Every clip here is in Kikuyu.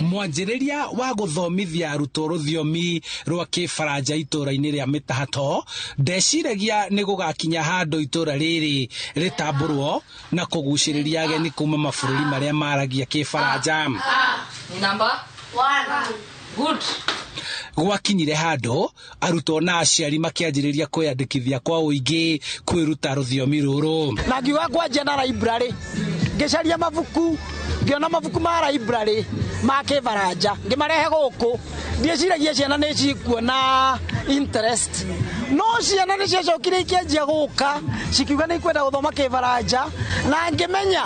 Mwanjĩrĩria wa gũthomithia arutwo rũthiomi rwa Kĩbaranja itũũra-inĩ rĩa Mĩtahato ndeciragia nĩ gũgakinya handũ itũũra rĩrĩ rĩtambũrwo na kũgucĩrĩria ageni kuma mabũrũri marĩa maragia Kĩbaranja. Number 1. Good. Gwakinyire handũ arutwo na aciari makĩanjĩrĩria kwĩyandĩkithia kwa ũingĩ kwĩruta rũthiomi rũrũ. Na ngiuga ngwanjia na library, ngĩcaria mabuku, ngĩona mabuku ma library ma Kĩbaranja, ngĩmarehe gũkũ. Ndieciragia ciana nĩ cikuona interest, no ciana nĩ ciacokire ikĩanjia gũka cikiuga nĩ ikwenda gũthoma Kĩbaranja, na ngĩmenya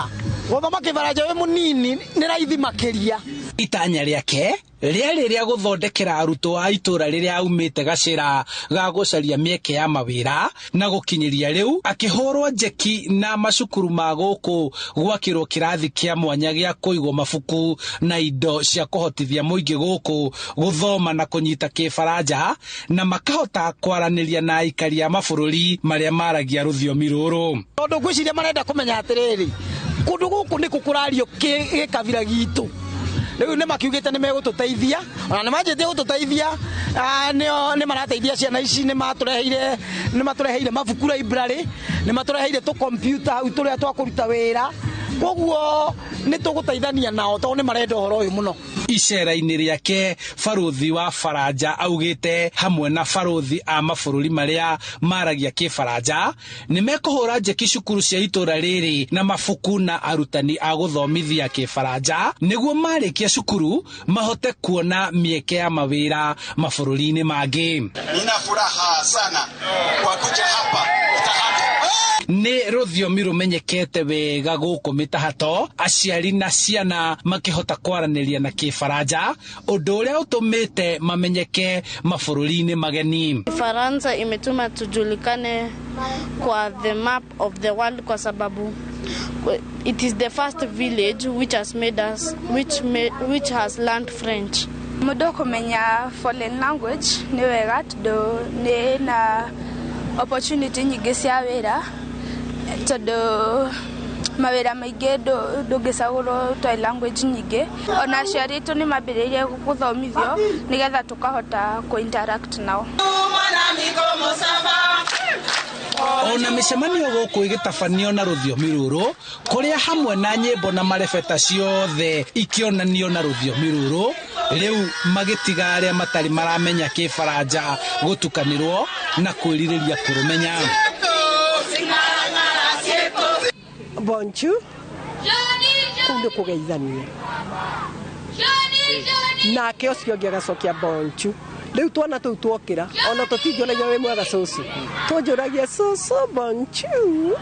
gũthoma Kĩbaranja wĩ mũnini nĩ raithi makĩria. Itanya rĩake rĩarĩ rĩa gũthondekera arutwo a itũũra rĩrĩa aumĩte gacĩra ga gũcaria mĩeke ya mawĩra, na gũkinyĩria rĩu akĩhũrwo njeki na macukuru ma gũkũ gwakĩrwo kĩrathi kĩa mwanya gĩa kũigwo mabuku na indo cia kũhotithia mũingĩ gũkũ gũthoma na kũnyita Kĩbaranja, na makahota kwaranĩria na aikari a mabũrũri marĩa maragia rũthiomi rũrũ. Tondũ ngwĩciria marenda kũmenya atĩrĩrĩ, kũndũ gũkũ nĩkũ kũrario gĩkabira gitũ. Rĩu nĩ makiugĩte nĩ megũtũteithia, ona nĩ manjĩtie gũtũteithia, nĩo nĩ marateithia ciana ici, nĩ matũreheire mabuku library, nĩ matũreheire tũ computer hau tũrĩa twa kũruta wĩra. Koguo nĩ tũgũteithania nao tondũ nĩ marenda ũhoro ũyũ mũno. Icera-inĩ rĩake barũthi wa Faranja augĩte hamwe na barũthi a mabũrũri marĩa maragia Kĩbaranja nĩ mekũhũra njeki cukuru cia itũũra rĩrĩ na mabuku na arutani a gũthomithia Kĩbaranja nĩguo marĩkia cukuru mahote kuona mĩeke ya mawĩra mabũrũri-inĩ mangĩ. Nina furaha sana kwa kuja hapa Mitahato. Nĩ rũthiomi rũmenyekete wega gũkũ Mĩtahato, aciari na ciana makĩhota kwaranĩria na Kĩbaranja, ũndũ ũrĩa ũtũmĩte mamenyeke mabũrũri-inĩ mageni. Kifaransa imetuma tujulikane kwa the map of the world kwa sababu it is the first village which has made us, which may, which has learned French. Mũndũ kũmenya foreign language nĩ wega tondũ nĩ na opportunity nyingĩ cia wĩra, tondũ mawĩra maingĩ ndũngĩcagũrwo ũtoĩ language nyingĩ. Ona aciari aitũ nĩ mambĩrĩirie gũthomithio nĩgetha tũkahota kũ-interact nao. Ona mĩcemanio gũkũ ĩgĩtabanio na rũthiomi rũrũ, kũrĩa hamwe na nyĩmbo na marebeta ciothe ikĩonanio na rũthiomi rũrũ, rĩu magĩtiga arĩa matarĩ maramenya Kĩbaranja gũtukanĩrwo na kwĩrirĩria kũrũmenya. Bonjour. Kũu nĩ kũgeithania. Nake ũcio ũngĩ agacokia bonjour. Rĩu twana tũu twokĩra, ona tũtingĩonagia wĩ mwega cũcũ. Tũnjũragia cũcũ bonjour.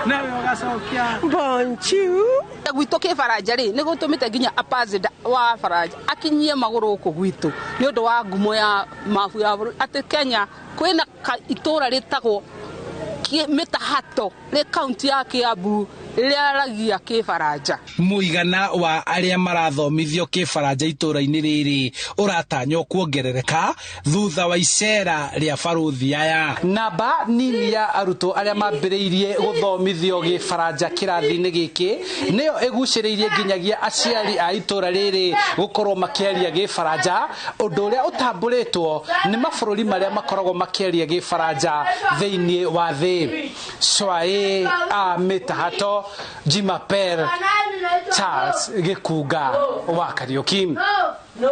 Nawe ũgacokia bonjour. Gwitũ Kĩbaranja rĩ, nĩ gũtũmĩte nginya ambassador wa Faranja akinyie magũrũ gũkũ gwitũ nĩ ũndũ wa ngumo ya mabu ya bũrũri atĩ Kenya kwĩna itũũra rĩtagwo Mĩtahato rĩ kaunti ya Kiambu rĩaragia Kĩbaranja. Mũigana wa arĩa marathomithio Kĩbaranja itũũra-inĩ rĩrĩ ũratanywo kuongerereka thutha wa icera rĩa barũthi aya. Namba nini ya arutwo arĩa mambĩrĩirie gũthomithio Kĩbaranja kĩrathi-inĩ gĩkĩ nĩyo ĩgucĩrĩirie nginyagia aciari a itũũra rĩrĩ gũkorwo makĩaria Kĩbaranja, ũndũ ũrĩa ũtambũrĩtwo nĩ mabũrũri marĩa makoragwo makĩaria Kĩbaranja thĩinĩ wa thĩ. Cwaĩ a Mĩtahato, Jimapel, Charles Gĩkunga wa Kariũki.